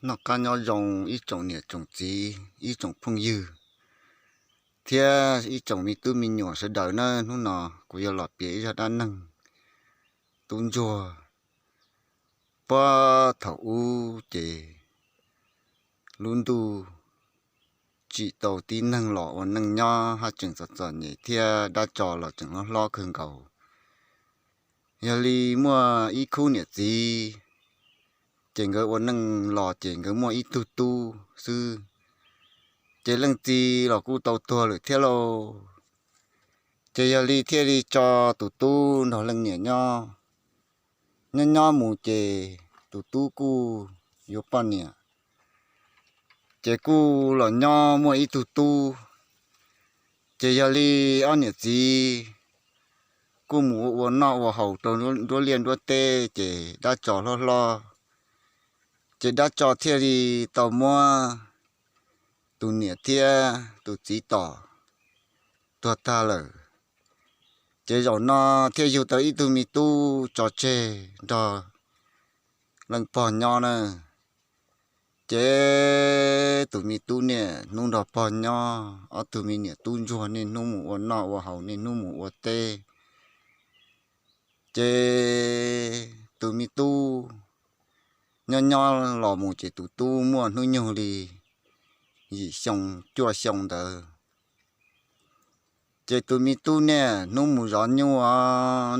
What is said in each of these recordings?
Noj qab nyob zoo ib tsoom niam tsoom txiv, ib tsoom phooj ywg thiab ib tsoom me tub me nyuam sawv daws nawb. Hnub no kuv yuav los piav ib zaj dab neeg tub ntsuag. Puag thaum ub ces lub ntuj tsim tau tib neeg los ua neej nyob haj tseem txom txom nyem thiab dab tso los tseem hlob hlob kawg nkaus. Yog li muaj ib khub niam txiv, ces nkawd ua neej los ces nkawd muaj ib tug tub xwb, ces leej txiv los kuj tau tuag lawm thiab lauj. Ces yog li thiaj li tso tus tub nrog leej niam nyob. Nyob nyob mus ces tus tub kuj yuav poj niam, ces kuj los nyob muaj ib tug tub. Ces yog li ob niam txiv kuj mus ua ua noj ua haus rau nruab liaj nruab teb ces dab tso hlob hlob, ces dab tso thiaj li tau muab tus niam thiab tus txiv tom tuag tag lawm. Ces zaum no thiaj yug tau ib tug me tub tso tseg nrog leej pog nyob na. Ces tus me tub niaj hnub nrog pog nyob, ob tug me niam tub ntsuag niaj hnub mus ua noj ua haus niaj hnub mus ua teb. Ces tus me tub nyob nyob los mus ces tus tub muaj hnub nyoog li yim xyoo cuaj xyoo ntawd. Ces tus me tub niaj hnub mus zov nyuj,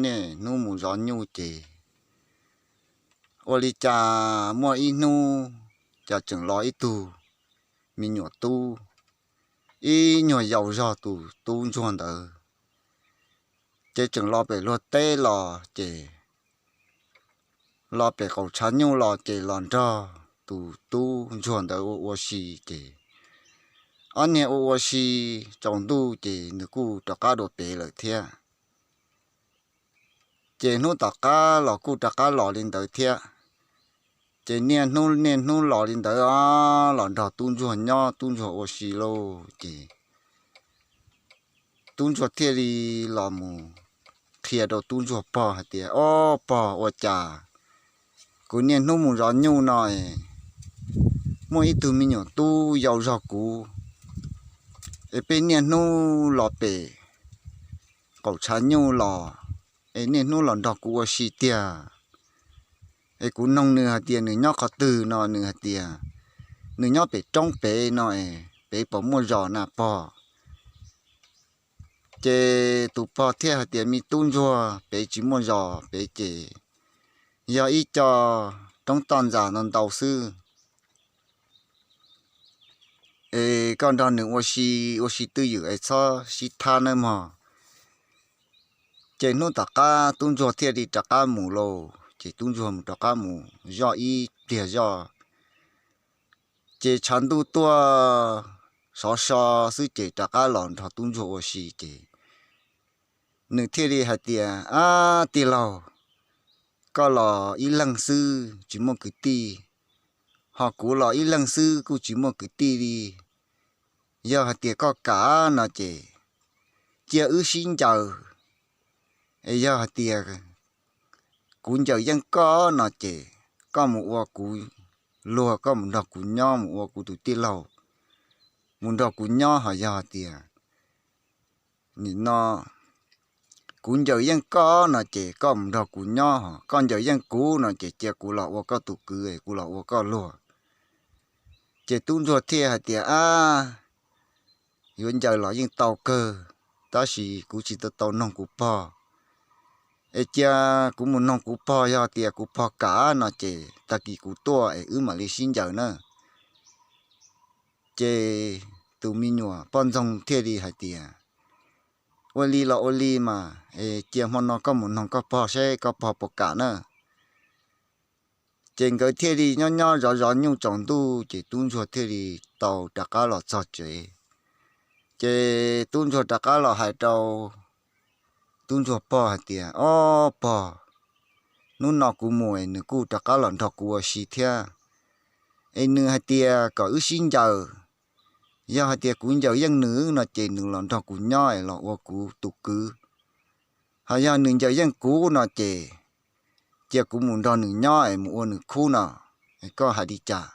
niaj hnub mus zov nyuj ces ua li cas muaj ib hnub cas tseem los ib tug me nyuam tub, ib nyuag yaus zog tus tub ntsuag ntawd. Ces tseem los pem luag teb los ces los pem qaum tshav nyuj los ces los nrog tus tub ntsuag ntawd ua ua si ces ob niag ua ua si tsaus ntuj ces nws kuj rov qab dua pem lawm thiab. Ces hnub tom qab los kuj rov qab los li ntawd thiab. Ces niaj hnub niaj hnub los li ntawd, los nrog tub ntsuag nyob tub ntsuag ua si lauj ces tub ntsuag thiaj li los mus qhia rau tub ntsuag pog hais tias, Ob pog, ua cas kuv niaj hnub mus zov nyuj no es muaj ib tug me nyuam tub yau zog kuv es peb niaj hnub los pem qaum tshav nyuj los es niaj hnub los nrog kuv ua si tiag. Es kuv noog nws hais tias nws nyob qhov twg no nws hais tias nws nyob pem roob pem no es pem puas muaj zos na pog? Ces tus pog thiaj hais tias, Me tub ntsuag, pem tsis muaj zos, pem ces yog ib co roob toj ntxas ntau ntau xwb. Es koj nrog nws ua si, ua si twj ywm es txhob sib thab nawb mog. Ces hnub tom qab tub ntsuag thiaj li rov qab mus lauj. Ces tub ntsuag mus rov qab mus zoj ib pliag zoj, ces tshav ntuj tuaj sov so xwb ces rov qab los nrog tub ntsuag ua si ces nws thiaj li hais tias, Ab tij laug, koj los ib leeg xwb tsis muaj kwv tij, ho kuv los ib leeg xwb kuj tsis muaj kwv tij li. Yog hais tias koj kam no ces cia wb sib ncaws. Es yog hais tias kuv ncaws yeej koj no ces koj mus ua kuv luag, koj mus nrog kuv nyob, mus ua kuv tus tij laug, mus nrog kuv nyob. Ho yog hais tias nim no kuv ncaws yeej koj no ces koj mus nrog kuv nyob, ho koj ncaws yeej kuv no ces cia kuv los ua koj tus kwv, kuv los ua koj luag. Ces tub ntsuag thiaj hais tias, Ab, yuav ncaws los yeej tau kawg, tab sis kuv tsis tau tau noog kuv pog. Es cia kuv mus noog kuv pog, yog tias kuv pog kam no ces tag kis kuv tuaj es wb mam li sib ncaws na. Ces tus me nyuam poj ntxoog thiaj li hais tias, Ua li los ua li mas, es cia hmo no koj mus noog koj pog seb koj pog puas kam na. Ces nkawd thiaj li nyob nyob zov zov nyuj tsaus ntuj ces tub ntsuag thiaj li tau rov qab los txog tsev. Ces tub ntsuag rov qab los hais rau tub ntsuag pog hais tias, Ob pog, hnub no kuv mus es nws kuj rov qab los nrog kuv ua si thiab. Es nws hais tias kom wb sib ncaws, yog hais tias kuv ncaws yeej nws no ces nws los nrog kuv nyob es los ua kuv tus kwv. Ho yog nws ncaws yeej kuv no ces cia kuv mus nrog nws nyob es mus ua nws khub no. Es koj hais li cas?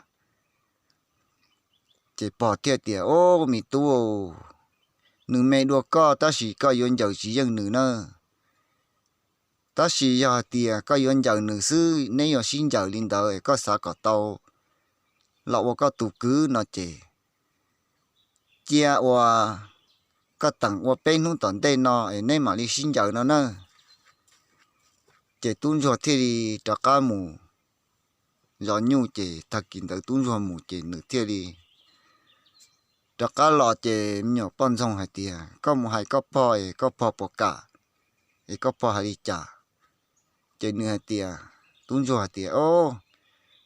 Ces pog thiaj tias, Ob, me tub, nws me dua koj tab sis koj yuav ncaws tsis yeej nws na. Tab sis yog hais tias koj yuav ncaws nws xwb, neb yuav sib ncaws li ntawd es koj xav kom tau los ua koj tus kwv no ces cia ua koj teem ua peb hnub tom ntej no es neb mam li sib ncaws no na. Ces tub ntsuag thiaj li rov qab mus zov nyuj, ces tag kis ntawd tub ntsuag mus ces nws thiaj li rov qab los ces me nyuam poj ntxoog hais tias, Koj mus hais koj pog es koj pog puas kam, es koj pog hais li cas? Ces nws hais tias, tub ntsuag hais tias, Ob,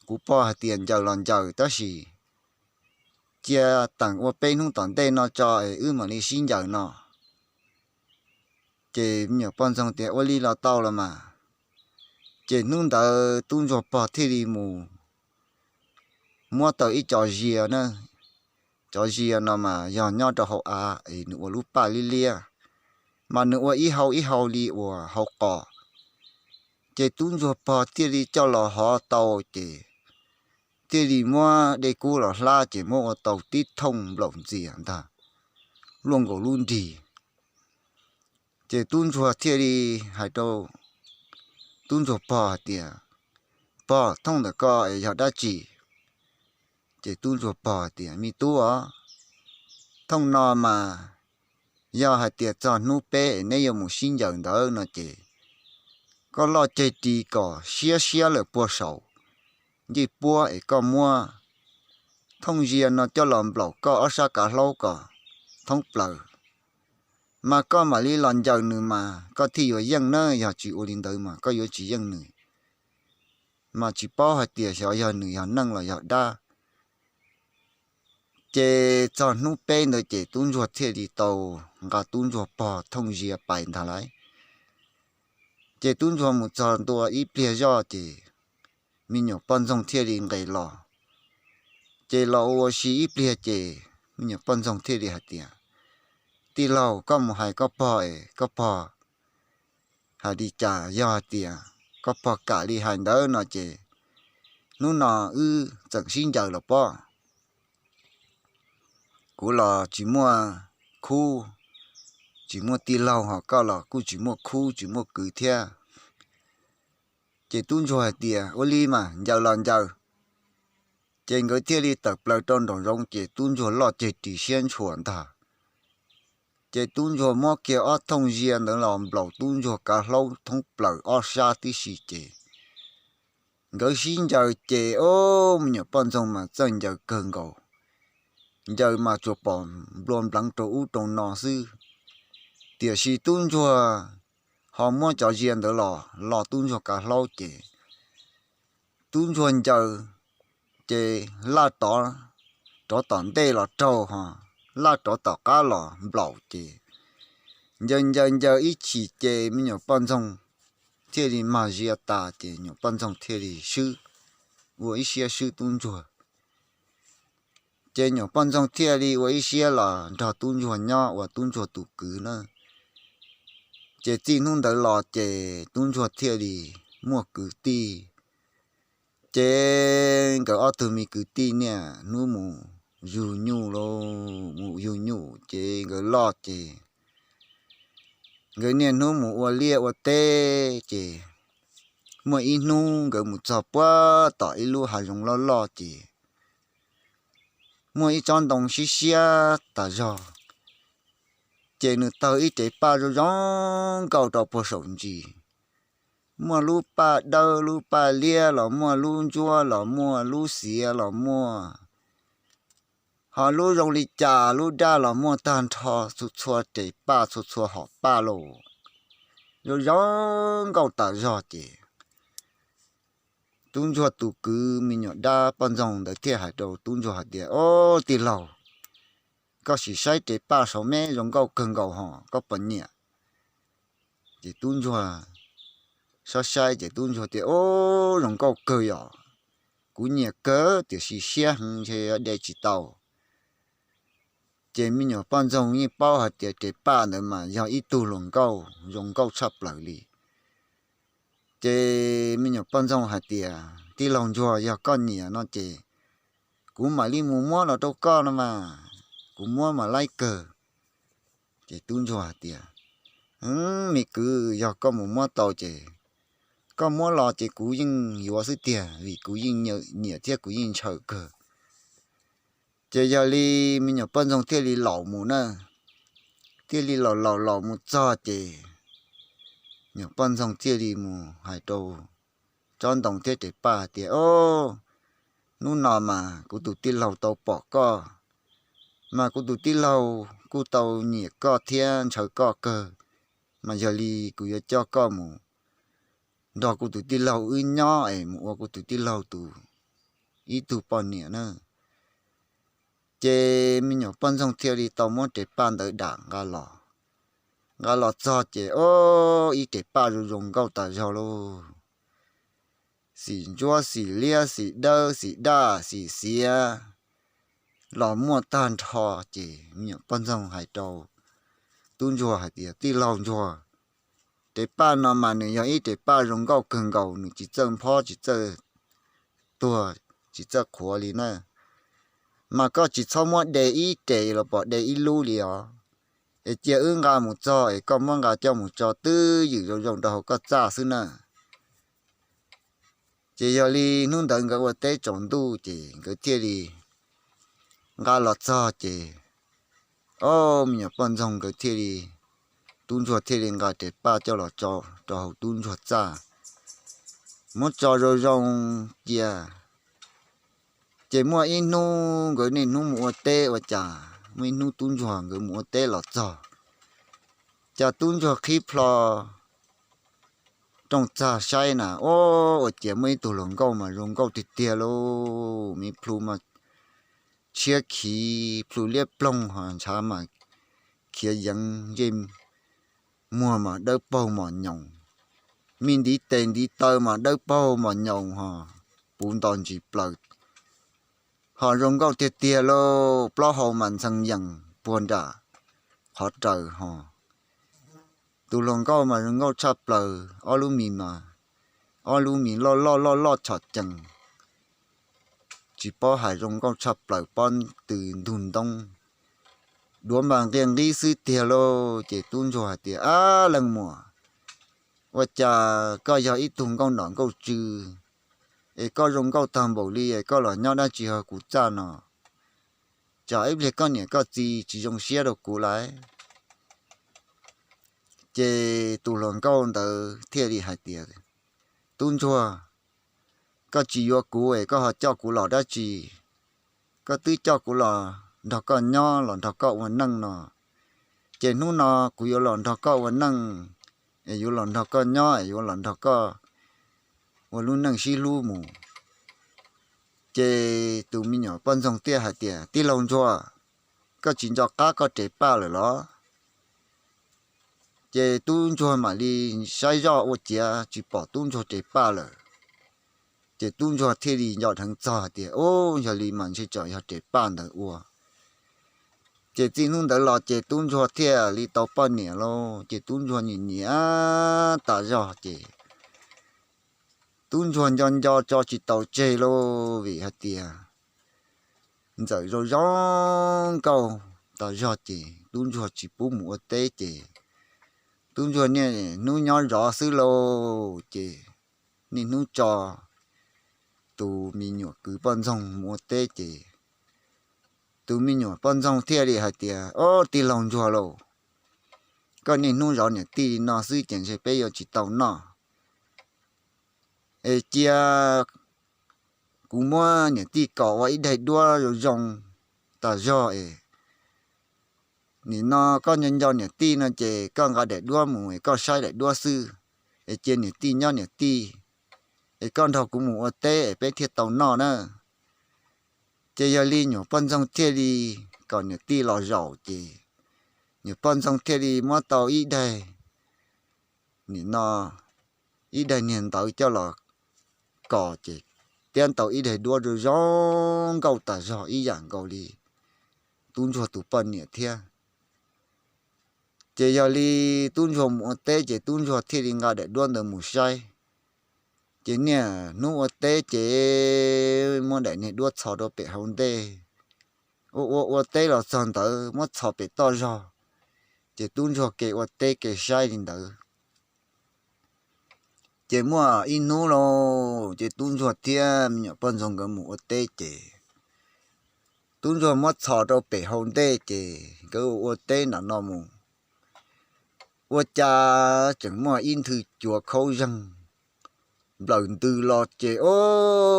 kuv pog hais tias ncaws los ncaws tab sis cia teem ua peb hnub tom ntej no tso es wb mam li sib ncaws no. Ces me nyuam poj ntxoog tias, Ua li los tau los mas. Ces hnub ntawd tub ntsuag pog thiaj li mus muab tau ib co zia na. Cov zia no mas yog nyob rau hauv av es nws ua lub paj liab liab, mas nws ua ib hau ib hau li uas hau qos. Ces tub ntsuag pog thiaj li coj los hov tau ces thiaj li muab dej kub los hlab ces muab ua tau tib thooj nplaum ntxias ntag, luaj nkaus lub nrig. Ces tub ntsuag thiaj li hais rau tub ntsuag pog hais tias, Pog, thooj ntawm ko es yog dab tsi? Ces tub ntsuag pog hais tias, Me tub os, thooj no mas yog hais tias txog hnub peb es neb yuav mus sib ncaws ntawd no ces koj loj ceg ris kom siab siab lawm puag saum ncej puab es koj muab thooj zia no coj los nplaum koj ob sab kav hlaub kom thoob plaws, mas koj mam li los ncaws nws mas koj thiaj yuav yeej na, yog tsis ua li ntawd mas koj yuav tsis yeej nws. Mas tsis paub hais tias xyov yog nws yog neeg los yog dab. Ces txog hnub peb ntawd ces tub ntsuag thiaj li tau nqa tub ntsuag pog thooj zia pais ntag lauj. Ces tub ntsuag mus txog ntua ib pliag zoj ces me nyuam poj ntxoog thiaj li nqes los. Ces los ua si ib pliag ces me nyuam poj ntxoog thiaj li hais tias, Tij laug, koj mus hais koj pog es koj pog hais li cas? Yog hais tias koj pog kam li hais ntawd no ces hnub no wb txeem sib ncaws los pob. Kuv los tsis muaj khub, tsis muaj tij laug, ho koj los kuj tsis muaj khub tsis muaj kwv thiab. Ces tub ntsuag hais tias, Ua li mas ncaws los ncaws. Ces nkawd thiaj li tawm plaws rau nraum zoov ces tub ntsuag loj ceg ris siab ntshua ntag. Ces tub ntsuag muab kiag ob thooj zia ntawd los nplaum tub ntsuag kav hlaub thoob plaws ob sab tib si ces nkawd sib ncaws ces, o, me nyuam poj ntxoog mas txawj ncaws kawg nkaus. Ncaws mas tsuas pom nplua npleev rau ub rau no xwb. Tiam sis tub ntsuag ho muab cov zia ntawd los lo tub ntsuag kav hlaub ces tub ntsuag ncaws ces laj rov, rov tom ntej los raug ho laj rov tom qab los nplaum ces ncaws ncaws ncaws ib chim ces me nyuam poj ntxoog thiaj li mag zia tas ces nyuam poj ntxoog thiaj li swb, ua ib siab swb tub ntsuag. Ces nyuam poj ntxoog thiaj li ua ib siab los nrog tub ntsuag nyob ua tub ntsuag tus kwv na. Ces txij hnub ntawd los ces tub ntsuag thiaj li muaj kwv tij. Ces nkawd ob tug me kwv tij niaj hnub mus yug nyuj lauj, mus yug nyuj ces nkawd loj ces nkawd niaj hnub mus ua liaj ua teb ces muaj ib hnub nkawd mus txog puag tom ib lub hav zoov loj loj ces muaj ib tsob ntoo siab siab tas zog. Ces nws tawg ib rev paj zoo zoo nkauj rau puag saum ntsis. Muaj lub paj dawb lub paj liab los muaj, lub ntsuab los muaj, lub xiav los muaj, ho lub zoo li cas lub dab los muaj tag nrho txhua txhua rev paj txhua txhua hom paj lauj. Zoo zoo nkauj tas zog ces tub ntsuag tus kwv me nyuam dab poj ntxoog ntawd thiaj hais rau tub ntsuag hais tias, O, tij laug, koj sim saib rev paj saum me zoo nkauj kawg nkaus ho koj puas nyiam? Ces tub ntsuag saib saib ces tub ntsuag tias, O, zoo nkauj kawg yom, kuv nyiam kawg tiam sis siab heev ntshe de tsis tau. Ces me nyuam poj ntxoog yeej paub hais tias rev paj ntawd mas yog ib tug hluas nkauj zoo nkauj tshaj plaws li. Ces me nyuam poj ntxoog hais tias, Tij laug ntsuag, yog koj nyiam no ces kuv mam li mus muab los rau koj no mas, kuv muab mas laib kawg. Ces tub ntsuag hais tias, Me kwv, yog koj mus muab tau ces koj muab los ces kuv yeej yuav xwb tiag, vim kuv yeej nyiam thiab kuv yeej ntshaw kawg. Ces yog li me nyuam poj ntxoog thiaj li laus mus na, thiaj li laus laus laus mus txog ces nyuam poj ntxoog thiaj li mus hais rau tsob ntoo thiab rev paj hais tias, O, hnub no mas kuv tus tij laug tau pom koj, mas kuv tus tij laug kuj tau nyiam koj thiab ntshaw koj kawg, mas yog li kuv yuav coj koj mus nrog kuv tus tij laug wb nyob es mus ua kuv tus tij laug tus ib tug poj niam na. Ces me nyuam poj ntxoog thiaj li tau muab rev paj ntawd dam nqa los. Nqa los txog ces, o, ib rev paj zoo zoo nkauj tas zog lauj. Xim ntsuab xim liab xim dawb xim daj xim xiav los muaj tag nrho. Ces me nyuam poj ntxoog hais rau tub ntsuag hais tias, Tij laug ntsuag, rev paj no mas nws yog ib rev paj zoo nkauj kawg nkaus, nws tsis txawj nphob tsis txawj tuag tsis txawj qhuav li na. Mas koj tsis txhob muab de ib rev los pom de ib lub li os, es cia wb nqa mus txog es koj muab nqa coj mus tso twj ywm zoo zoo rau hauv koj txaj xwb na. Ces yog li hnub ntawd nkawd ua teb tsaus ntuj ces nkawd thiaj li nqa los txog ces, o, me nyuam poj ntxoog nkawd thiaj li, tub ntsuag thiaj li nqa rev paj coj los tso rau hauv tub ntsuag txaj, muab tso zoo zoo cia. Ces muaj ib hnub nkawd niaj hnub mus ua teb ua cas muaj ib hnub tub ntsuag nkawd mus ua teb los txog, cas tub ntsuag qhib plho rooj txag saib na, o, ua ciav muaj ib tug hluas nkauj mas zoo nkauj tiag tiag lauj, me plhu mas tshiab khiv plhu liab ploog ho ntshav mas khiav yeev ntsej muag mas dawb paug mos nyoos, me ntiv tes ntiv taw mas dawb paug mos nyoos ho puv nto ntsis plaws, ho zoo nkauj tiag tiag lauj, plaub hau mas ntxhee yees puag nram qhov raws ho. Tus hluas nkauj mas zoo nkauj tshaj plaws, ob lub mis mas, ob lub mis loj loj loj loj tshom cees, tsis paub hais zoo nkauj tshaj plaws pob tw ntug ntoob, duav mas nqia nqib xwb tiag lauj. Ces tub ntsuag hais tias, Ab leej muam, ua cas koj yog ib tug nkauj nom nkauj tswv es koj zoo nkauj tag npaum li es koj los nyob dab tsi hauv kuv txaj no? Tsam ib pliag koj niam koj txiv tsis zoo siab rau kuv lauj. Ces tus hluas nkauj ntawd thiaj li hais tias, Tub ntsuag, koj tsis yuav kuv es koj ho coj kuv los dab tsi? Koj twb coj kuv los nrog koj nyob los nrog koj ua neej no, ces hnub no kuv yuav los nrog koj ua neej, es yuav los nrog koj nyob es yuav los nrog koj ua lub neej sib hlub mus. Ces tus me nyuam poj ntxoog thiaj hais tias, Tij laug ntsuag, koj tsis nco qab koj rev paj lawm los? Ces tub ntsuag mam li saib zoj ua ciav tsis pom tub ntsuag rev paj lawm. Ces tub ntsuag thiaj li nco dheev txog hais tias, Ub, yog li mas ntshe tsam yog rev paj ntawd ua. Ces txij hnub ntawd los ces tub ntsuag thiaj li tau poj niam lauj. Ces tub ntsuag nyiam nyiam tas zog ces tub ntsuag nco nco tso tsis tau tseg lauj, vim hais tias ntxawm zoo zoo nkauj tas zog ces tub ntsuag tsis pub mus ua teb ces tub ntsuag niaj hnub nyob zov xwb lauj. Ces niaj hnub tso tus me nyuam kwv poj ntxoog mus ua teb ces tus me nyuam poj ntxoog thiaj li hais tias, Ob, tij laug ntsuag lauj, koj niaj hnub zov niam tij li no xwb ces ntshe peb yuav tsis tau noj. Es cia kuv muab niam tij kom ua ib daim duab zoo zoo tas zog es nim no koj nco nco niam tij no ces koj nqa daim duab mus es koj saib daim duab xwb, es cia niam tij nyob niam tij, es koj nrog kuv mus ua teb es peb thiaj tau noj na. Ces yog li nyuam poj ntxoog thiaj li kom niam tij los zaum ces nyuam poj ntxoog thiaj li muab tau ib daig, nim no ib daig niag ntawv coj los kos ces tiab tau ib daig duab zoo zoo nkauj tas zog ib yam nkaus li tub ntsuag tus poj niam thiab. Ces yog li tub ntsuag mus ua teb ces tub ntsuag thiaj li nqa daim duab ntawd mus saib, Ces niaj hnub ua teb ces muab daim niag duab txhos rau pem hauv ntej, ua ua ua teb los txog ntawd muab txhos pem toj zog, ces tub ntsuag ke ua teb ke saib li ntawd. Ces muaj ib hnub lauj, ces tub ntsuag thiab me nyuam poj ntxoog nkawd mus ua teb ces tub ntsuag muab txhos rau pem hauv ntej ces nkawd ua ua teb nram no mus, ua cas tseem muaj ib nthwv cua khaub zeeg nplawm ntws los ces, o,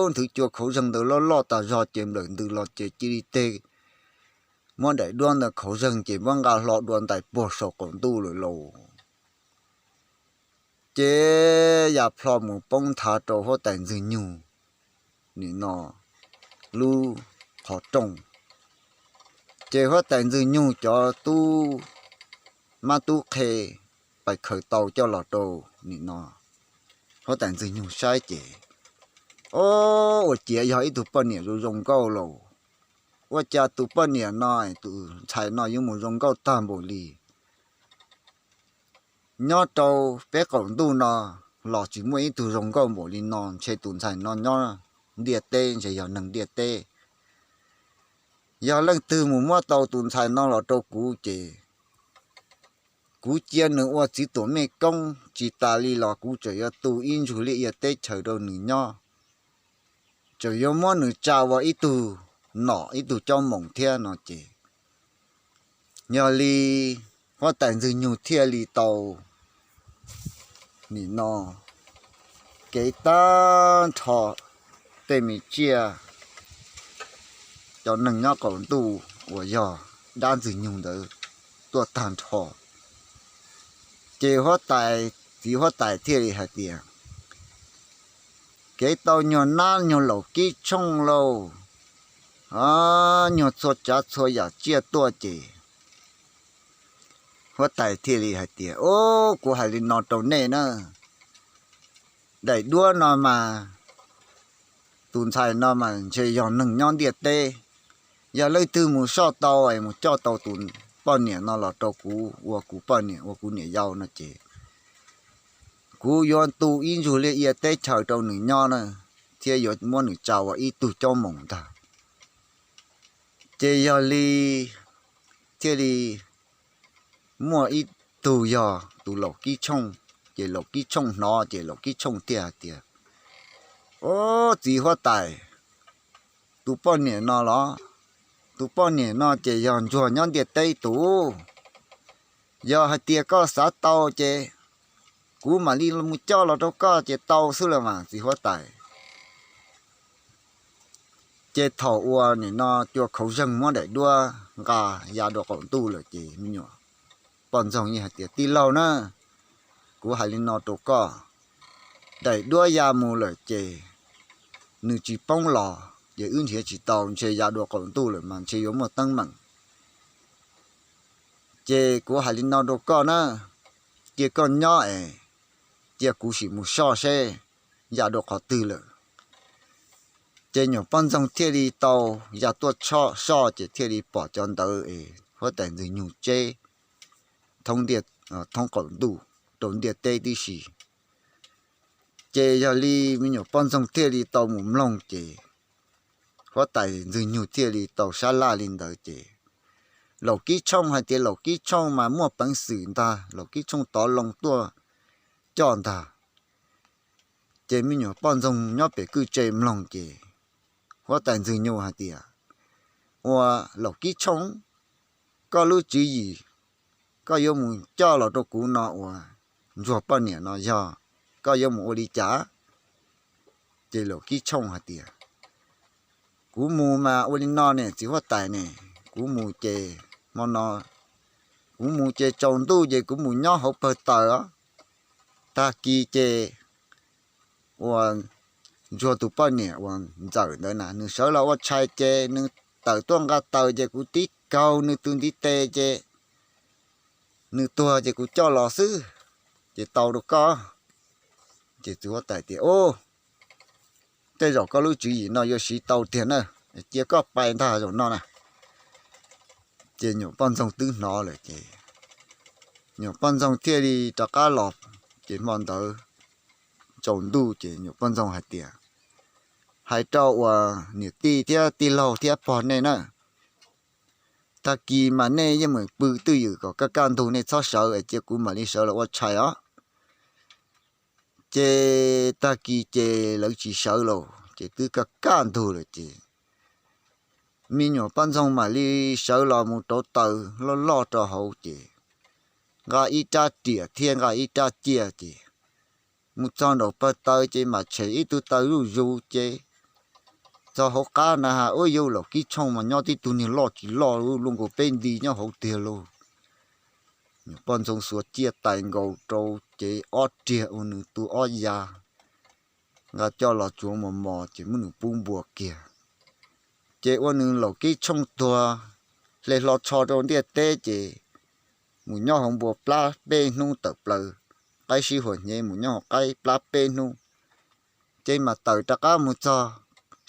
nthwv cua khaub zeeg ntawd loj loj tas zog ces nplawm ntws los ces cia li teg muab daim duab ntawd khaub zeeg ces muab nqa hlo dua ntais puag saum qaum ntuj lawm lauj. Ces ya plho mus poob nthav rau huab tais Ntxwg Nyug nim no lub qhov rooj. Ces huab tais Ntxwg Nyug cov tub mab tub qhe pais khaws tau coj los rau nim no huab tais Ntxwg Nyug saib ces, o, ua ciav yog ib tug poj niam zoo zoo nkauj lauj. Ua cas tus poj niam no, tus ntxhais no yuav mus zoo nkauj tag npaum li. Nyob rau peb qaum ntuj no los tsis muaj ib tug zoo nkauj npaum li no, ntshe tus ntxhais no nyob ntiaj teb ntshe yog neeg ntiaj teb. Yog leej twg mus muab tau tus ntxhais no los rau kuv ces kuv cia nws ua txiv tuam mej koob, tsis tas li los kuv tseem yuav tu ib ntsug liaj ia teb chaws rau nws nyob, tseem yuav muab nws tsa ua ib tug nom ib tug caub moos thiab no ces, yog li huab tais Ntxwg Nyug thiaj li tau nim no kev tag nrho tej me tsiaj, cov neeg nyob qaum ntuj uas yog dab Ntxwg Nyug ntawd tuaj tag nrho. Ces huab tais, txiv huab tais thiaj li hais tias, kev tau nyuag nab nyuag laum kib tshooj lauj, nyuag txhua tsav txhua yam tsiaj tuaj ces huab tais thiaj li hais tias, o, kuv hais li no rau nej na, daim duab no mas, tus ntxhais no mas ntshe yog neeg nyob ntiaj teb. Yog leej twg mus soj tau es mus coj tau tus poj niam no los rau kuv ua kuv poj niam ua kuv niam yau no ces kuv yuav tu ib ntsug liaj ia teb chaws rau nws nyob na, thiab yuav muab nws tsa ua ib tug caub moos ntag. Ces yog li thiaj li muaj ib tug yog tus laum kib tshooj, ces laum kib tshooj hnov ces laum kib tshooj thiaj hais tias, o, txiv huab tais, tus poj niam no los, tus poj niam no ces yog ntsuag nyob ntiaj teb tus. Yog hais tias koj xav tau ces kuv mam li mus coj los rau koj ces tau xwb los mas txiv huab tais. Ces thaum uas nim no cua khaub zeeg muab daim duab nqa ya dua qaum ntuj lawm ces me nyuam poj ntxoog yeej hais tias, tij laug na, kuv hais li no rau koj, daim duab ya mus lawm ces nws tsis poob los ces wb nrhiav tsis tau, ntshe ya dua qaum ntuj lawm mas ntshe yuav muaj teeb meem. Ces kuv hais li no rau koj na, cia koj nyob es cia kuv sim mus soj seb ya dua qhov twg lawm. Ces nyuam poj ntxoog thiaj li tau ya tuaj soj ces thiaj li pom cov ntawd es huab tais Ntxwg Nyug tseb thoob qaum ntuj rau ntiaj teb tib si. Ces yog li me nyuam poj ntxoog thiaj li tau mus mloog ces huab tais Ntxwg Nyug thiaj li tau sab laj li ntawd ces laum kib tshooj hais tias laum kib tshooj mas muaj peev xwm ntag, laum kib tshooj tov loo tuaj coj ntag. Ces me nyuam poj ntxoog nyob pem kwj tse mloog ces huab tais Ntxwg Nyug hais tias, ua laum kib tshooj, koj lub tswv yim, koj yuav mus coj los rau kuv no uas ntsuag poj niam no yog koj yuav mus ua li cas? Ces laum kib tshooj hais tias, kuv mus mas ua li no ne txiv huab tais ne, kuv mus ces hmo no, kuv mus ces tsaus ntuj ces kuv mus nyob hauv pawg taws os, tag kis ces uas ntsuag tus poj niam uas ntxawm ntawd na nws sawv los ua tshais ces nws tawm tuaj nqa taws ces kuv tib kaug nws tus ntiv tes ces nws tuag ces kuv coj los xwb, ces tau rau koj. Ces txiv huab tais tias, o, tej zaum koj lub tswv yim no yuav siv tau tiag na, cia koj pais ntag zaum no na. Ces nyuam poj ntxoog twb hnov lawm ces nyuam poj ntxoog thiaj li rov qab los. Ces hmo ntawd tsaus ntuj ces nyuam poj ntxoog hais tias, hais rau uas niam tij thiab tij laug thiab pog nej na, tag kis mas nej yeej meem pw twj ywm kom kaj kaj ntug, nej txhob sawv es cia kuv mam li sawv los ua tshais os. Ces tag kis ces lawv tsis sawv los ces twb kaj kaj ntug lawm ces me nyuam poj ntxoog mam li sawv los mus rauv taws loj loj rau hauv ces nqa ib rab riam thiab nqa ib rab ciaj ces mus txog nraum pawg taws ces mam tshem ib tug taws zuj zus ces txog hauv qab na has, ua yus laum kib tshooj mas nyob tib tug niag loj tsis loj luaj nkaus peb nti nyob hauv tiag lauj. Nyuam poj ntxoog xuas ciaj tais nkaus rau ces ob riag ua nws tu ob ya, nqa coj los tsuav mos mos ces muab nws pub npua kiag. Ces ua nws laum kib tshooj tuag, hle hlo tsho rau ntiaj teb ces mus nyob hauv npua plab peb hnub tawm plaws, qaib sib huam hnyev mus nyob hauv qaib plab peb hnub, ces mam tawm rov qab mus txog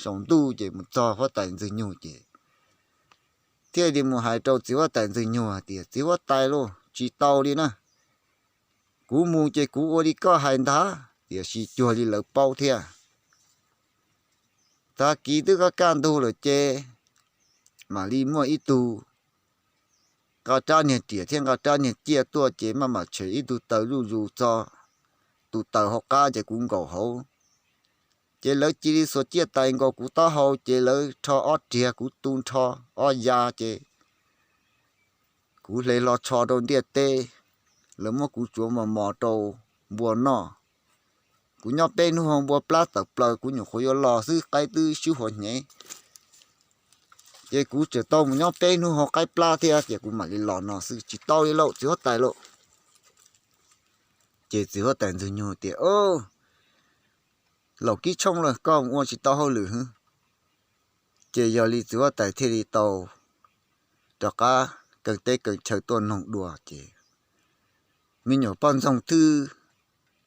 saum ntuj ces mus txog huab tais Ntxwg Nyug ces thiaj li mus hais rau txiv huab tais Ntxwg Nyug hais tias, txiv huab tais lauj, tsis tau li na, kuv mus ces kuv ua li koj hais ntag, tiam sis cuag li lawv paub thiab. Tag kis twb kaj kaj ntug lawm ces mam li muaj ib tug nqa rab niag riam thiab nqa rab niag ciaj tuaj ces maj mam tshem ib tug taws zuj zus txog tus taws hauv qab ces kuv nkaum hauv. Ces lawv cia li xuas ciaj tais nkaus kuv taub hau ces lawv rho ob riag kuv tu nrho ob ya ces kuv hle hlo tsho rau ntiaj teb, lawv muab kuv tsuav mos mos rau npua noj. Kuv nyob peb hnub hauv npua plab tawm plaws kuv nyuam qhuav yuav los xwb qaib twb sib huam hnyev. Ces kuv tseem tau mus nyob peb hnub hauv qaib plab thiab ces kuv mam li los no xwb, tsis tau li lauj txiv huab tais lauj. Ces txiv huab tais Ntxwg Nyug tias, laum kib tshooj lawm koj mus ua tsis tau hauj lwm hwb. Ces yog li txiv huab tais thiaj li tau rov qab keeb teb keeb chaw tuaj noog dua ces me nyuam poj ntxoog twb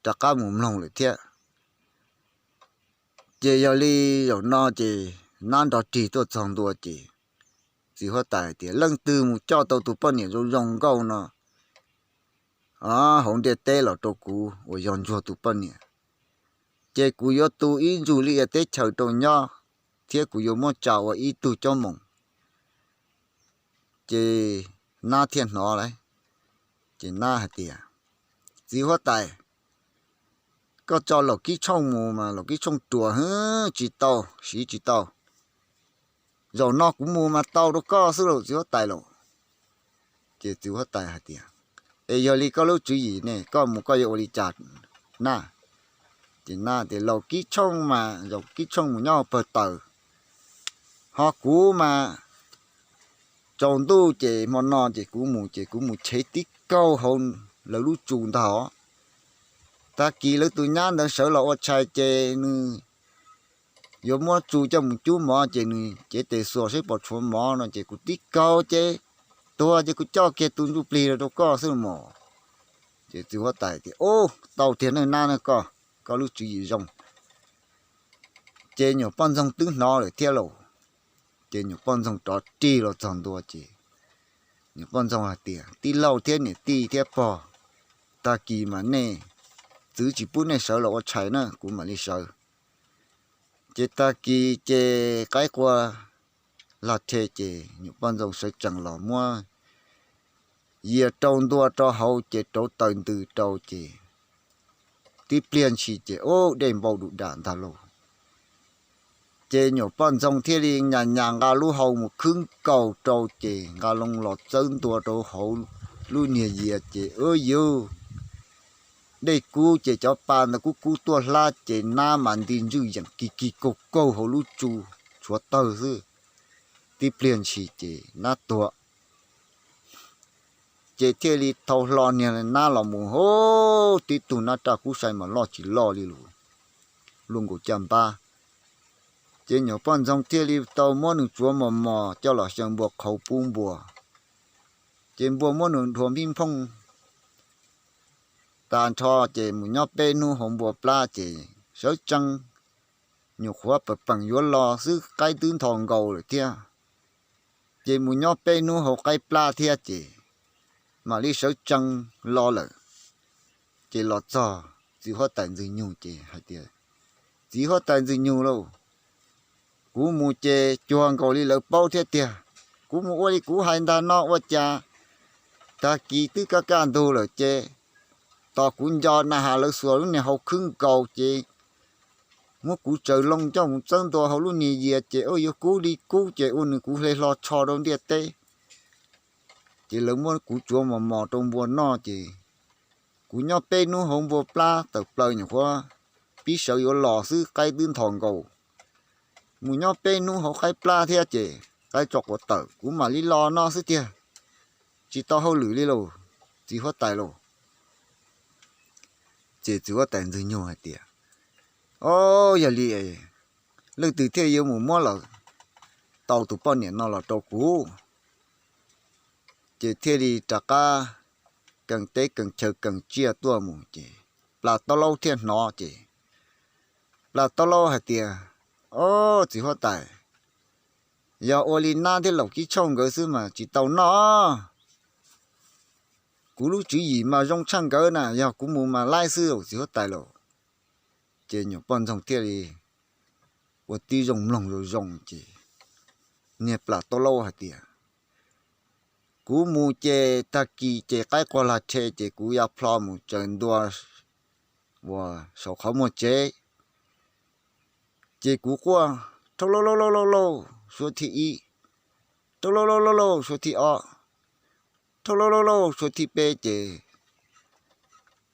rov qab mus mloog lawm thiab. Ces yog li zaum no ces nab nrov rig tuaj txog ntua ces txiv huab tais tias, leej twg mus coj tau tus poj niam zoo zoo nkauj no hauv ntiaj teb los rau kuv uas yog ntsuag tus poj niam, ces kuv yuav tu ib ntsug liaj ia teb chaws rau nyob, thiab kuv yuav muab tsa ua ib tug cob moos. Ces nab thiaj hnov lawm, ces nab hais tias, txiv huab tais, koj tso laum kib tshooj mus mas laum kib tshooj ruam hwv tsis tau, siv tsis tau. Zaum no kuv mus mas tau rau koj xwb lauj txiv huab tais lauj. Ces txiv huab tais hais tias, es yog li koj lub tswv yim ne, koj mus koj yuav ua li cas nab? Ces nab tias, laum kib tshooj mas laum kib tshooj mus nyob pawg taws, ho kuv mas tsaus ntuj ces hmo no ces kuv mus ces kuv mus chev tib kaug hauv lawv lub tsu ntag. Tag kis lawv tus nyab ntawd sawv los ua tshais ces nws yuav muab tsu coj mus cub mov ces nws cev tes xuas saib puas tshuav mov no ces kuv tib kaug ces tuag ces kuv coj kiag tus ntsuj plig rau koj xwb mog. Ces txiv huab tais tias, ub, tau tiag ne nab, koj, koj lub tswv yim zoo. Ces nyuam poj ntxoog twb hnov lawm thiab lauj. Ces nyuam poj ntxoog rov rig los txog ntua ces nyuam poj ntxoog hais tias, tij laug thiab niam tij thiab pog, tag kis mas nej txwv tsis pub nej sawv los ua tshais na kuv mam li sawv. Ces tag kis ces qaib qua lag rhe ces nyuam poj ntxoog sawv tsees los muab yias rau ntua rau hauv ces rauv taws ntws rau ces tib pliag ntshis ces ub dej npau du dam ntag lauj. Ces nyuam poj ntxoog thiaj li nyas nyas nqa lub hau mus khwb nkaus rau ces nqa loo los txawb ntua rau hauv lub niag yias ces ub yug dej kub ces cov pa ntawd kub kub tuaj hlab ces nab mas nti ntswj yeem kig kig kaug kaug hauv lub tsu tshuav tawg xwb. Tib pliag ntshis ces nab tuag. Ces thiaj li thau hlo niag nab los mus hauv tib tug nab raj kub sai mas loj tsis loj li lus, luaj nkaus caj npab. Ces nyuam poj ntxoog thiaj li tau muab nws tsuav mos mos coj los xyaw npua qhauv pub npua. Ces npua muab nws dhuav npib nphooj tas nrho ces mus nyob peb hnub hauv npua plab ces sawv tsees, nyuam qhuav pem peem yuav los xwb qaib twb nthos nkaus lawm thiab. Ces mus nyob peb hnub hauv qaib plab thiab ces mam li sawv tsees los lawm. Ces los txog txiv huab tais Ntxwg Nyoog ces hais tias, Txiv huab tais Ntxwg Nyoog lauj, kuv mus ces cuag nkaus li lawv paub thiab tiag. Kuv mus ua li kuv hais ntag no ua cas tag kis twb kaj kaj ntug lawm ces tos kuv nco na has lawv xuas lub niag hau khwb nkaus ces muab kuv tsaws loo coj mus txeeb ntua hauv lub niag yias ces ua yuav kub li kub ces ua nws kuv hle hlo tsho rau ntiaj teb. Ces lawv muab kuv tsuav mos mos rau npua noj ces kuv nyob peb hnub hauv npua plab tawm plaws nyuam qhuav pib sawv yuav los xwb qaib twb nthos nkaus. Mus nyob peb hnub hauv qaib plab thiab ces qaib tso quav tawm kuv mam li los no xwb tiag. Tsis tau hauj lwm li lauj, txiv huab tais lauj. Ces txiv huab tais Ntxwg Nyoog hais tias, O, yog li leej twg thiaj yuav mus muab los tau tus poj niam no los rau kuv? Ces thiaj li rov qab kees teb kees chaw kees tsiaj tuaj mus ces plas taub laub thiaj hnov ces plas taub laub hais tias, O, txiv huab tais, yog ua li nab thiab laum kib tshooj nkawd xwb mas tsis tau noj. Kuv lub tswv yim mas zoo tshaj nkawd na, yog kuv mus mas laib xwb txiv huab tais lauj. Ces nyuam poj ntxoog thiaj li ua tib zoo mloog zoo zoo ces niag plas taub laub hais tias, Kuv mus ces tag kis ces qaib quag lag rhe ces kuv ya plho mus tsaws ntua uas saum qhov muag tsev. Ces kuv quaj, Rhau lauj lauj lauj lauj lauj, suab thib ib, rhau lauj lauj lauj lauj, suab thib ob, rhau lauj lauj lauj, suab thib peb ces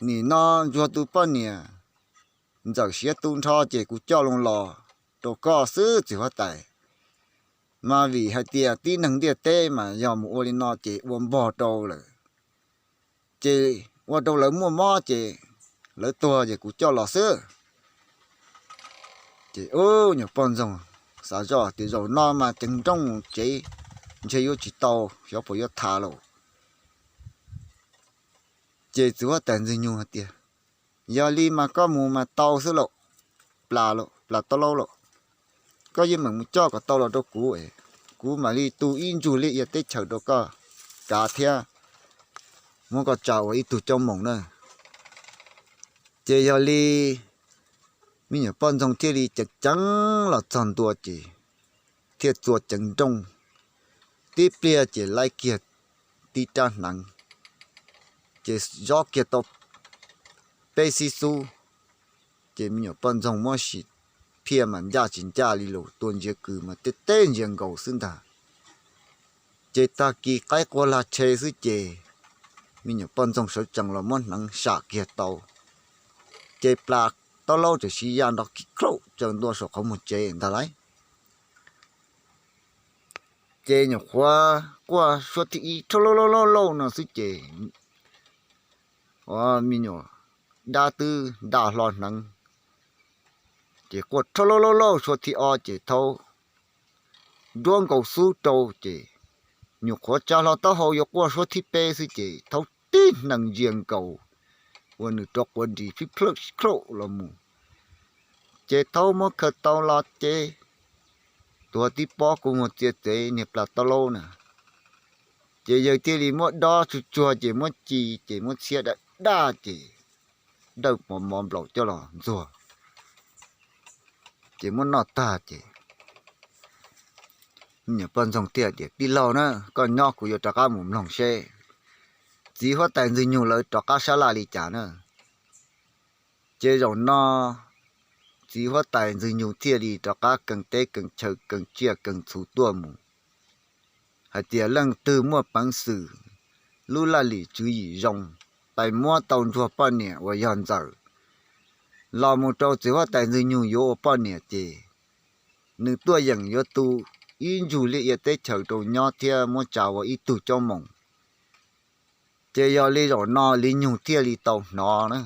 nim no ntsuag tus poj niam ntxawm siav tu nrho ces kuv coj loo los rau koj xwb txiv huab tais. Mas vim hais tias tib neeg ntiaj teb mas yog mus ua li no ces ua npog rau lawm, ces ua rau lawv muaj mob ces lawv tuag ces kuv coj los xwb. Ces ub, nyuam poj ntxoog xav zoj tias zaum no mas ceev nrooj tsev ntshe yuav tsis tau, xyov puas yuav tham lauj. Ces txiv huab tais Ntxwg Nyoog hais tias, Yog li mas koj mus mas tau xwb lauj, plas taub laub lauj. Koj yeej meem mus coj kom tau los rau kuv, kuv mam li tu ib ntsug liaj ia teb chaws rau koj kav thiab muab koj tsa ua ib tug coob moos na. Ces yog li me nyuam poj ntxoog thiaj li ceev ceev los txog ntua ces thiaj txua ceev nrooj, tib pliag ces laib kiag tib rab hneev, ces zob kiag tau peb xib xub. Ces me nyuam poj ntxoog muab sim phiaj mas ncaj tsis ncaj li lus tua ntsiav kws mas tej teb ntsiav nkaus xwb ntag. Ces tag kis qaib quag lag rhe xwb ces me nyuam poj ntxoog sawv tsees los muab hneev sam kiag tau, ces plas taub laub tam sim ya nrov kib klaum tsaws ntua saum qhov muag tsev ntag lauj. Ces nyuam qhuav quaj suab thib ib rhau lauj lauj lauj lauj no xwb ces ua me nyuam dab twb nta hlo hneev, ces quaj rhau lauj lauj lauj suab thib ob ces thaub nruab nkaus xub rau ces nyuam qhuav tsa hlo taub hau yuav quaj suab thib peb xwb ces thaub tib hneev ntsia nkaus ua nws rov quav nris phib plhawj klaum los mus. Ces thaub muab khaws tau los ces tuag tib pob kua muag txia txev niag plas taub laub na. Ces yawg thiaj li muab dob tsuag tsuag ces muab ci ces muab txhiab daj daj ces dawj mos mos nplaum coj los ntxuag, ces muab noj tag ces me nyuam poj ntxoog thiaj tias, Tij laug na, koj nyob kuv yuav rov qab mus mloog seb txiv huab tais Ntxwg Nyoog lawv rov qab sab laj li cas na. Ces zaum no txiv huab tais Ntxwg Nyoog thiaj li rov qab kees teb kees chaw kees tsiaj kees txhu tuaj mus hais tias leej twg muaj peev xwm, lub laj lim tswv yim zoo, pais muab tau ntsuag poj niam uas yog ntxawm los mus rau txiv huab tais Ntxwg Nyoog yuav ua poj niam ces nws tuaj yeem yuav tu ib ntsug liaj ia teb chaws rau nyob thiab muab tsa ua ib tug coob moos. Ces yog li zaum no Li Nyoog thiaj li tau hnov na,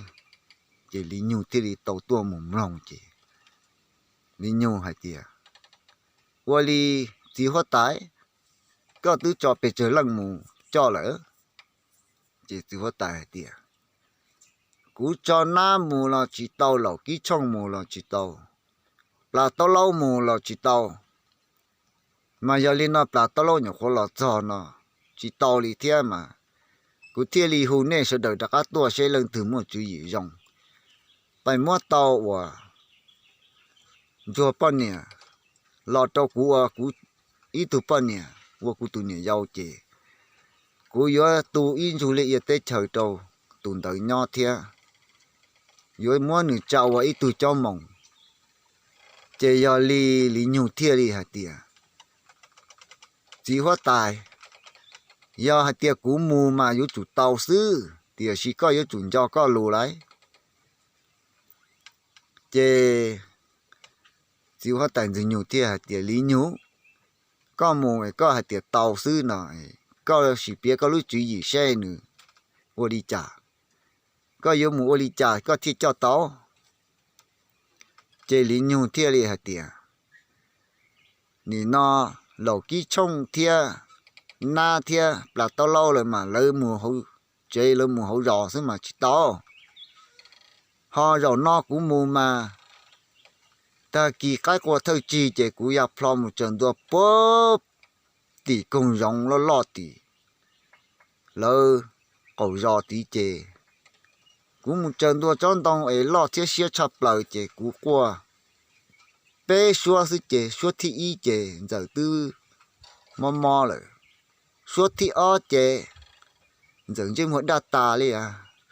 ces Li Nyoog thiaj li tau tuaj mus mloog ces Li Nyoog hais tias, Ua li txiv huab tais, koj twb tso pes tsawg leej mus coj lawm? Ces txiv huab tais hais tias, Kuv tso nab mus los tsis tau, laum kib tshooj mus los tsis tau, plas taub laub mus los tsis tau. Mas yog li no plas taub laub nyuam qhuav los txog no tsis tau li thiab mas kuv thiaj li hu nej sawv daws rov qab tuaj seb leej twg muaj tswv yim zoo. pais muab tau uas ntsuag poj niam los rau kuv ua kuv ib tug poj niam, ua kuv tus niam yau ces kuv yuav tu ib ntsug liaj ia teb chaws rau tus ntawd nyob thiab yuav muab nws tsa ua ib tug caub moos. Ces yog li Li Nyug thiaj li hais tias, txiv huab tais, yog hais tias kuv mus mas yuav tsum tau xwb, tiam sis koj yuav tsum nco koj lus lauj. Ces txiv huab tais Ntxwg Nyug thiaj hais tias, Li Nyug, koj mus es koj hais tias tau xwb no, koj sim piav koj lub tswv yim seb nws ua li cas, koj yuav mus ua li cas koj thiaj coj tau. Ces Li Nyug thiaj li hais tias, nim no Laus Kib Tshooj thiab Nab thiab Plas Taub Laub lawv mas lawv mus hauv tsev, lawv mus hauv zos xwb mas tsis tau. Ho zaum no kuv mus mas tag kis qaib qua thawj tsig ces kuv ya plho mus tsaws ntua puag tim koog zoov loj loj tim lawv qaum zos tid ces kuv mus tsaws ntua tsob ntoo es loj thiab siab tshaj plaws ces kuv quaj peb suab xwb ces suab thib ib ces Ntxawm twb mob mob lawm, suab thib ob ces Ntxawm ntsej muag daj tas li,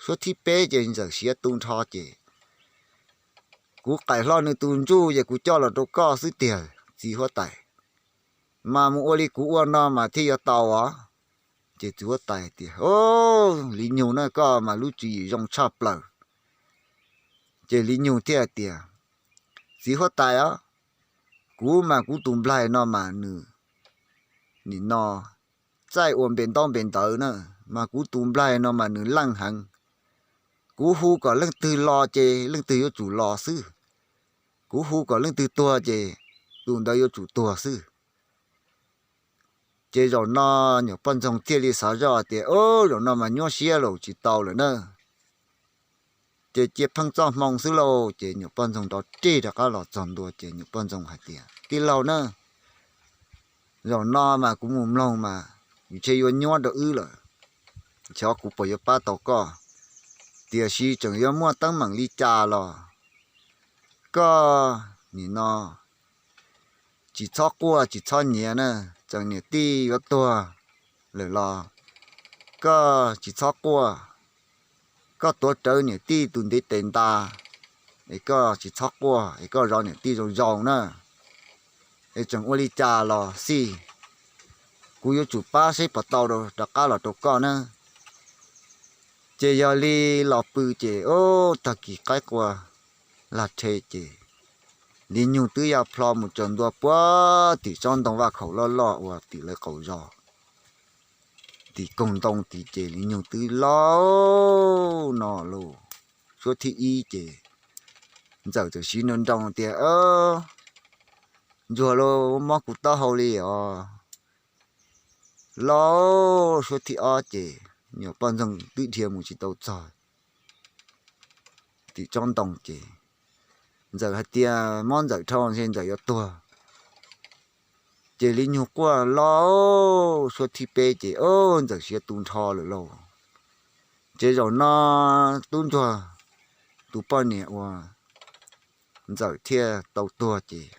suab thib peb ces Ntxawm siav tu nrho ces kuv qaim hlo nws tus ntsuj ces kuv coj los rau koj xwb tiag txiv huab tais, mas mus ua li kuv ua no mas thiaj yuav tau os. Ces txiv huab tais tias, Li Nyug na, koj mas lub tswv yim zoo tshaj plaws. Ces Li Nyug thiaj tias, txiv huab tais os, kuv mas kuv tus nplaig no mas nws nim no txaij ua npe ntaub npe ntawv na, mas kuv tus nplaig no mas nws leej heev. Kuv hu kom leej twg los ces leej twg yuav tsum los xwb, kuv hu kom leej twg tuag ces tus ntawd yuav tsum tuag xwb. Ces zaum no nyuam poj ntxoog thiaj li xav zoj tias, zaum no mas nyuaj siab los tsis tau lawm na. Ces cia pheej txoj hmoo xwb lauj, ces nyuam poj ntxoog rov rig rov qab los txog ntua ces nyuam poj ntxoog hais tias, tij laug na, zaum no mas kuv mus mloog mas ntshe yuav nyuaj rau wb lawm, xyov kuv puas yuav pab tau koj, tiam sis tseem yuav muaj teeb meem li cas los koj nim no tsis txhob quaj tsis txhob nyiav na, txawm niam tij yuav tuag lawm los koj tsis txhob quaj, koj tuav rawv niam tij tus ntiv tes nta, es koj tsis txhob quaj es koj zov niam tij zoo zoo na, es tseem ua li cas los xij, kuv yuav tsum pab seb puas tau rov qab los rau koj na. Ces yog li los pw ces tag kis qaib qua lag rhe ces Li Nyug twb ya plho mus tsaws ntua puag tim tsob ntoo vaj khaum loj loj uas tim lawv qaum zos, tim koog ntoo tid ces Li Nyug twb laus no lauj. Suab thib ib ces Ntxawm txawm siv nroo nroo tias, ntsuag lauj, mob kuv taub hau li os. Lauj, suab thib ob ces nyuam poj ntxoog twb dhia mus tsis tau txog tim tsob ntoo ces Ntxawm hais tias mob Ntxawm dhau ntshe Ntxawm yuav tuag. Ces Li Nyug quaj lauj, suab thib peb ces Ntxawm siav tu nrho lawm lauj. Ces zaum no tub ntsuag tus poj niam uas Ntxawm thiaj tau tuag ces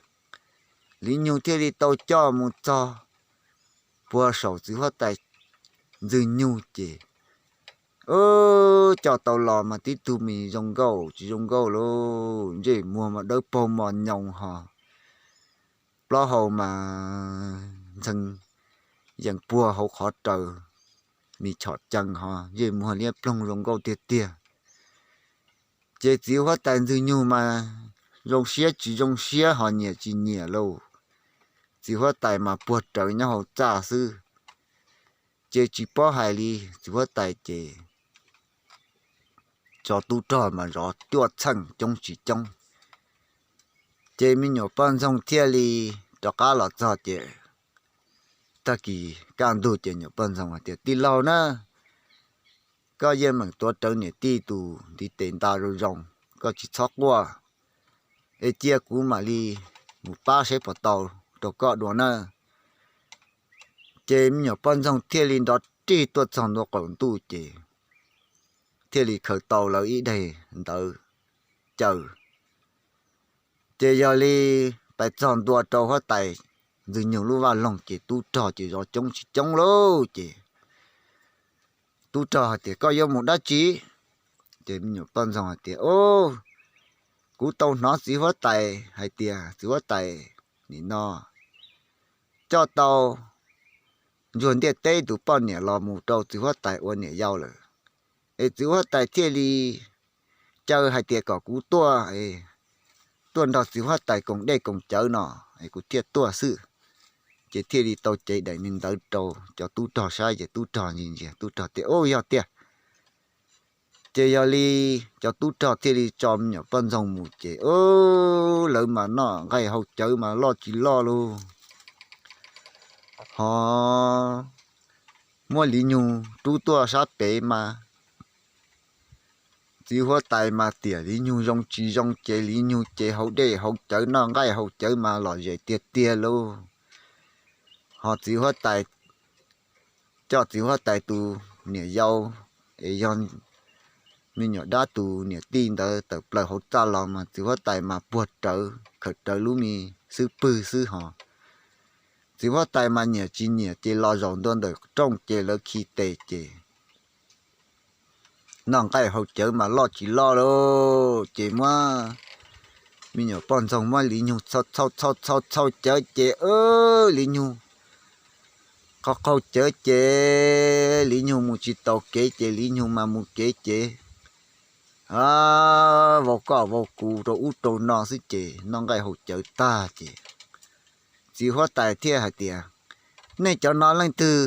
Li Nyug thiaj li tau coj mus txog puag saum txiv huab tais Ntxwg Nyug ces coj tau los mas tib tug mis zoo nkauj tsis zoo nkauj lauj, ntsej muag mas dawb paug mos nyoos ho plaub hau mas ntxhee yees puag hauv qhov raws, mis chom cees ho ntsej muag liab ploog zoo nkauj tiag tiag. Ces txiv huab tais Ntxwg Nyug mas zoo siab tsis zoo siab ho nyiam tsis nyiam lauj, txiv huab tais mas puag rawv nyob hauv txaj xwb. Ces tsis paub hais li, txiv huab tais ces tsov tub rog mas zov cuaj txheej coob tsis coob. Ces me nyuam poj ntxoog thiaj li rov qab los txog ces tag kis kaj ntug ces nyuam poj ntxoog hais tias, tij laug na, koj yeej meem tuav rawv niam tij tus ntiv tes nta zoo zoo, koj tsis txhob quaj, es cia kuv mam li mus pab saib puas tau rau koj dua na. Ces me nyuam poj ntxoog thiaj li nrov rig tuaj txog ntua qaum ntuj ces thiaj li khaws tau lawv ib daim ntawv caws. Ces yog li pais txog ntua rau huab tais Ntxwg Nyoog lub vaj loog ces tub rog ces zov coob tsis coob lauj. Ces tub rog hais tias, Koj yuav mus dab tsi? Ces me nyuam poj ntxoog hais tias, Kuv tau hnov txiv huab tais hais tias txiv huab tais nim no coj tau ntsuag ntiaj teb tus poj niam los mus rau txiv huab tais ua niam yau lawm, es txiv huab tais thiaj li caw hais tias kom kuv tuaj, tuaj nrog txiv huab tais koom dej koom cawv no, es kuv thiaj tuaj xwb. Ces thiaj li tau cev daim me ntawv rau cov tub rog saib, ces tub rog ntsia ntsia tub rog tias, Ub, yog tiag. Ces yog li cov tub rog thiaj li tso me nyuam poj ntxoog mus ces, lawv mas noj nqaij haus cawv mas loj tsis loj lauj. Ho muab Li Nyug rub tuaj sab pem mas txiv huab tais mas tiam Li Nyug zoo tsis zoo ces Li Nyug ces haus dej haus cawv noj nqaij haus cawv mas lom zem tiag tiag lauj. Ho txiv huab tais, coj txiv huab tais tus niam yau, es yog me nyuam dab tus niam tij ntawd tawm plaws hauv txaj los mas txiv huab tais mas puag rawv khawm rawv lub me xub pwg xwb ho. Txiv huab tais mas nyiam tsis nyiam ces los zaum ntua ntawm rooj ces lawv khi tes ces noj nqaij haus cawv mas loj tsis loj lauj. Ces muab me nyuam poj ntxoog muab Li Nyug txhau txhau txhau txhau cawv ces Li Nyug qaug qaug cawv ces Li Nyug mus tsis taus kev ces Li Nyug mas mus kev ces vau koj vau kuv rau ub rau no xwb ces noj nqaij haus cawv tag ces txiv huab tais thiaj hais tias, Nej cov no leej twg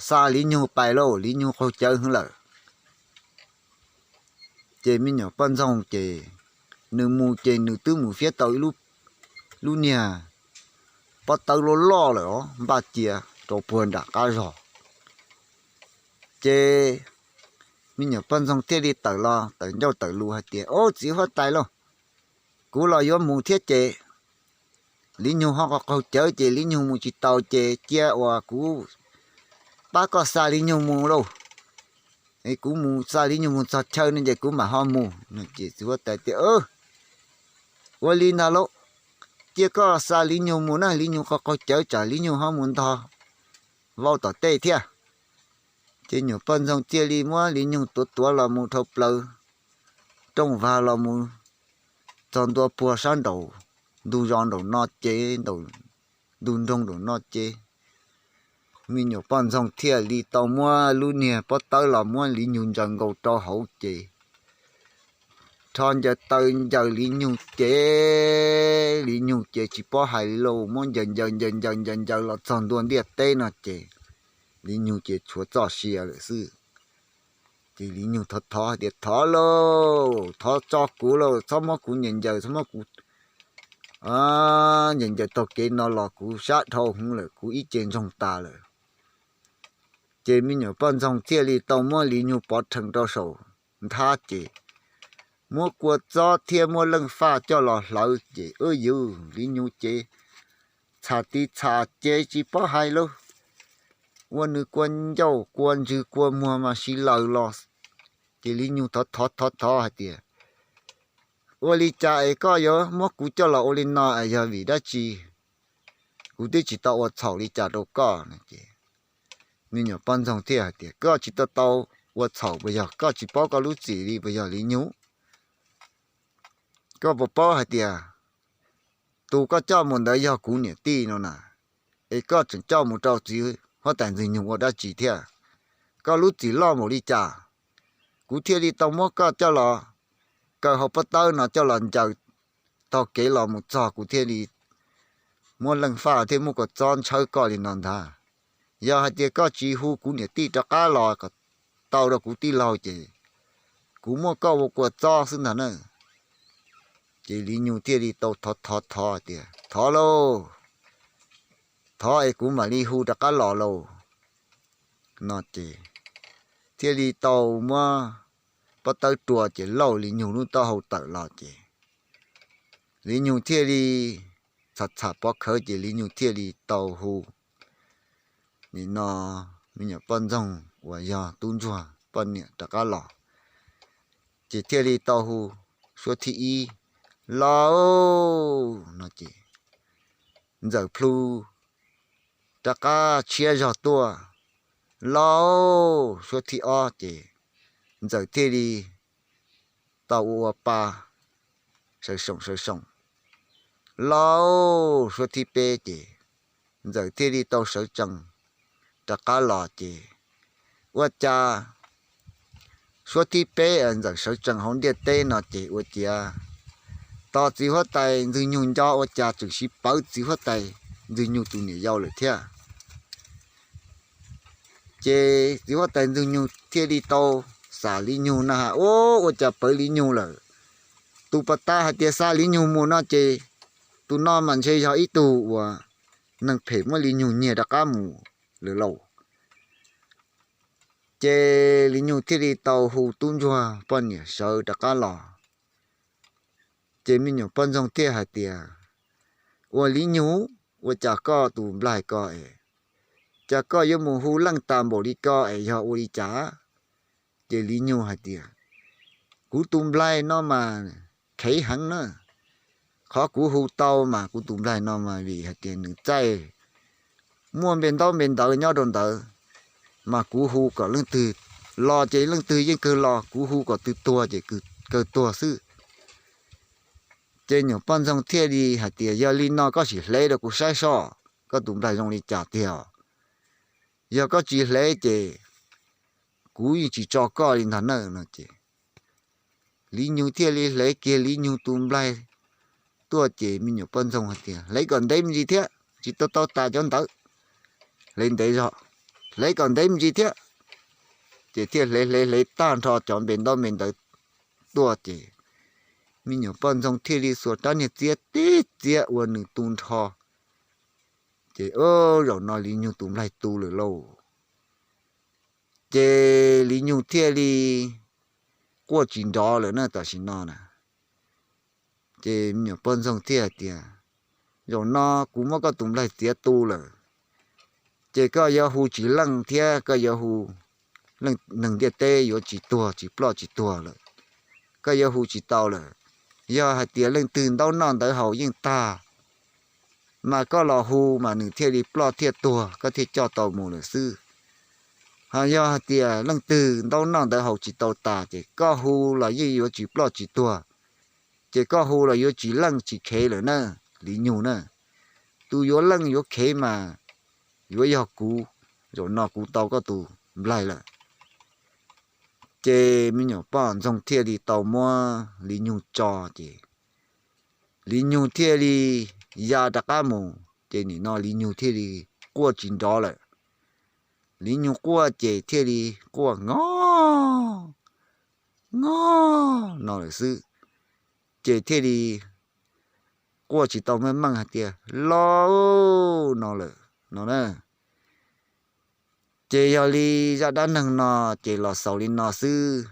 xa Li Nyug pais lauj? Li Nyug qaug cawv heev lawm. Ces me nyuam poj ntxoog ces nws mus ces nws twb mus fiab tau ib lub niag pob tawb loj loj lawm os, npaj cia rau puag nram qab zog. Ces me nyuam poj ntxoog thiaj li tawm los tawm ncauj tawm lus hais tias, Au, txiv huab tais lauj, kuv los yuav mus thiab ces Li Nyug ho qaug qaug cawv ces Li Nyug mus tsis taus ces cia uas kuv pab koj xa Li Nyug mus lauj. Es kuv mus xa Li Nyug mus txog chaw no ces kuv mam ho mus. Ces txiv huab tais tias, Ua li ntag lauj, cia koj xa Li Nyug mus na, Li Nyug qaug qaug cawv tsam Li Nyug ho mus ntog vau tom tej thiab. Ces nyuam poj ntxoog thiaj li muab Li Nyug tuav tuav los mus dhau plaws rooj vag los mus txog ntua puag sab nraum ntug zos nraum no ces, ntug nroog nraum no ces, me nyuam poj ntxoog thiaj li tau muab lub niag pob tawb los muab Li Nyug ntsaws nkaus rau hauv ces rho ncaws taw ncaws Li Nyug ces Li Nyug ces tsis paub hais li lauj, muab ncaws ncaws ncaws ncaws ncaws ncaws los txog ntua ntiaj teb no ces Li Nyug ces tshuav txoj sia lawm xwb. Ces Li Nyug thov thov hais tias, Thov lauj, thov tso kuv lauj, txhob muab kuv ncaws ncaws, txhob muab kuv ncaws ncaws taug kev no los kuv sab dhau hwv lawm, kuv ib ce ntsoog tas lawm. Ces me nyuam poj ntxoog thiaj li tau muab Li Nyug pov rhees rau saum nthab ces muab kua txob thiab muab leej faj coj los hlawv ces, u, yuv, Li Nyug ces txham tis txham ces tsis paub hais lauj, ua nws kua ncauj kua ntswg kua muag mas si laws los. Ces Li Nyug thov thov thov thov hais tias, Ua li cas es koj yuav muab kuv coj los ua li no es yog vim dab tsi? Kuv twb tsis tau ua txhaum li cas rau koj no ces me nyuam poj ntxoog thiaj hais tias, Koj tsis tau tau ua txhaum puas yog? Koj tsis paub koj lub txim li puas yog Li Nyug? Koj puas paub hais tias tus koj coj mus ntawd yog kuv niam tij no na? Es koj tseem coj mus rau txiv huab tais Ntxwg Nyoog ua dab tsi thiab? Koj lub txim loj npaum li cas, kuv thiaj li tau muab koj coj los kaw hauv pob tawb no coj los ncaws taug kev los mus txog, kuv thiaj li muab leej faj thiab muab kua txob ntshawb koj li no ntag. Yog hais tias koj tsis hu kuv niam tij rov qab los kom tau rau kuv tij laug ces kuv muab koj ua kua txob xwb ntag na. Ces Li Nyug thiaj li tau thov thov thov tias, Thov lauj, thov es kuv mam li hu rov qab los lauj no ces thiaj li tau muab pob tawb rua ces lauj Li Nyug lub taub hau tawm los ces Li Nyug thiaj li txham txham pov khawv ces Li Nyug thiaj li tau hu nim no me nyuam poj ntxoog uas yog tub ntsuag poj niam rov qab los. Ces thiaj li tau hu suab thib ib, lauj, no ces ntxawm plhu rov qab tshiab zog tuaj, lauj, suab thib ob ces ntxawm thiaj li tau ua ua pa sawv soom sawv soom, lauj, suab thib peb ces ntxawm thiaj li tau sawv tsees rov qab los ces ua cas suab thib peb ntxawm sawv tsees hauv ntiaj teb no ces ua ciav tos txiv huab tais Ntxwg Nyug nco ua cas tseem sib pawv txiv huab tais Ntxwg Nyug tus niam yau lawm thiab. Ces txiv huab tais Ntxwg Nyug thiaj li tau xam Li Nyug na has, ua cas pawv Li Nyug lawm. Tus pas tas hais tias xa Li Nyug mus no ces tus no mas ntshe yog ib tug uas neeg phem muab Li Nyug nyiag rov qab mus lawm lauj. Ces Li Nyug thiaj li tau hu tub ntsuag poj niam sawv rov qab los. Ces me nyuam poj ntxoog thiaj hais tias, ua Li Nyug, ua cas koj tus nplaig ko es, cas koj yuav mus hu leej tas npaum li ko es yog ua li cas? Ces Li Nyug hais tias, kuv tus nplaig no mas khev heev na, qhov kuv hu tau mas kuv tus nplaig no mas vim hais tias nws txaij muaj npe ntaub npe ntawv nyob rau ntawd, mas kuv hu kom leej twg los ces leej twg yeej kawg los, kuv hu kom twg tuag ces kawg tuag xwb. Ces nyuam poj ntxoog thiaj li hais tias, yog li no koj sim hlev rau kuv saib soj, koj tus nplaig zoo li cas tiag. Yog koj tsis hlev ces kuv yeej tsis tso koj li ntag nawb no ces Li Nyug thiaj li hlev kiag Li Nyug tus nplaig tuaj ces me nyuam poj ntxoog hais tias, hlev kom ntev me ntsis thiab, tsis tau tau tas cov ntawd, hlev ntev zog, hlev kom ntev me ntsis thiab. Ces thiaj hlev hlev hlev tag nrho cov npe ntaub npe ntawv tuaj ces me nyuam poj ntxoog thiaj li xuas rab niag txiab tib txiab ua nws tu nrho. Ces zaum no Li Nyug tus nplaig tu lawm lauj. Ces Li Nyug thiaj li quaj tsis nrov lawm na tam sim no na. Ces me nyuam poj ntxoog thiaj hais tias, zaum no kuv muab koj tus nplaig txiav tu lawm, ces koj yuav hu tsis leej thiab koj yuav hu, neeg ntiaj teb yuav tsis tuag tsis ploj tsis tuag lawm, koj yuav hu tsis tau lawm. Yog hais tias leej twg ntaub noj ntawv haus yeej tag, mas koj los hu mas nws thiaj li ploj thiaj tuag, koj thiaj coj tau mus lawm xwb. Ho yog hais tias leej twg ntaub noj ntawv haus tsis tau tas ces koj hu los yeej yuav tsis ploj tsis tuag, ces koj hu los yuav tsis leej tsis khev lawm na, Li Nyug na. Tus yuav leej yuav khev mas yuav yog kuv, zaum no kuv tau koj tus nplaig lawm. Ces me nyuam poj ntxoog thiaj li tau muab Li Nyug tso ces Li Nyug thiaj li ya rov qab mus ces nim no Li Nyug thiaj li quaj tsis nrov lawm. Li Nyug quaj ces thiaj li quaj ngo ngo no lawm xwb, ces thiaj li quaj tsis tau meej meej hais tias, los no lawm no na. Ces yog li zaj dab neeg no ces los xaus li no xwb,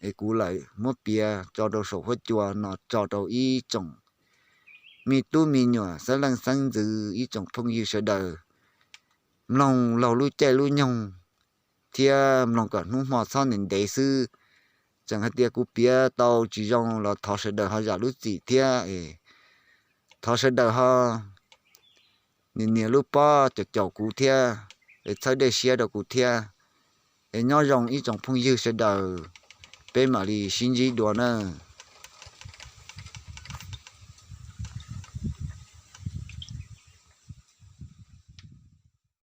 es kuv lam muab piav tso rau saum huab cua no tso rau ib tsoom me tub me nyuam xeeb leej xeeb ntxwv ib tsoom phooj ywg sawv daws mloog laug lub caij lub nyoog thiab mloog kom hnub hmo txhob ntev ntev xwb. Tseem hais tias kuv piav tau tsis zoo los thov sawv daws ho zam lub txim thiab, thov sawv daws ho nias nias lub pob caum caum kuv thiab, es txhawb dej siab rau kuv thiab. Es nyob zoo ib tsoom phooj ywg sawv daws, peb mam li sib ntsib dua na.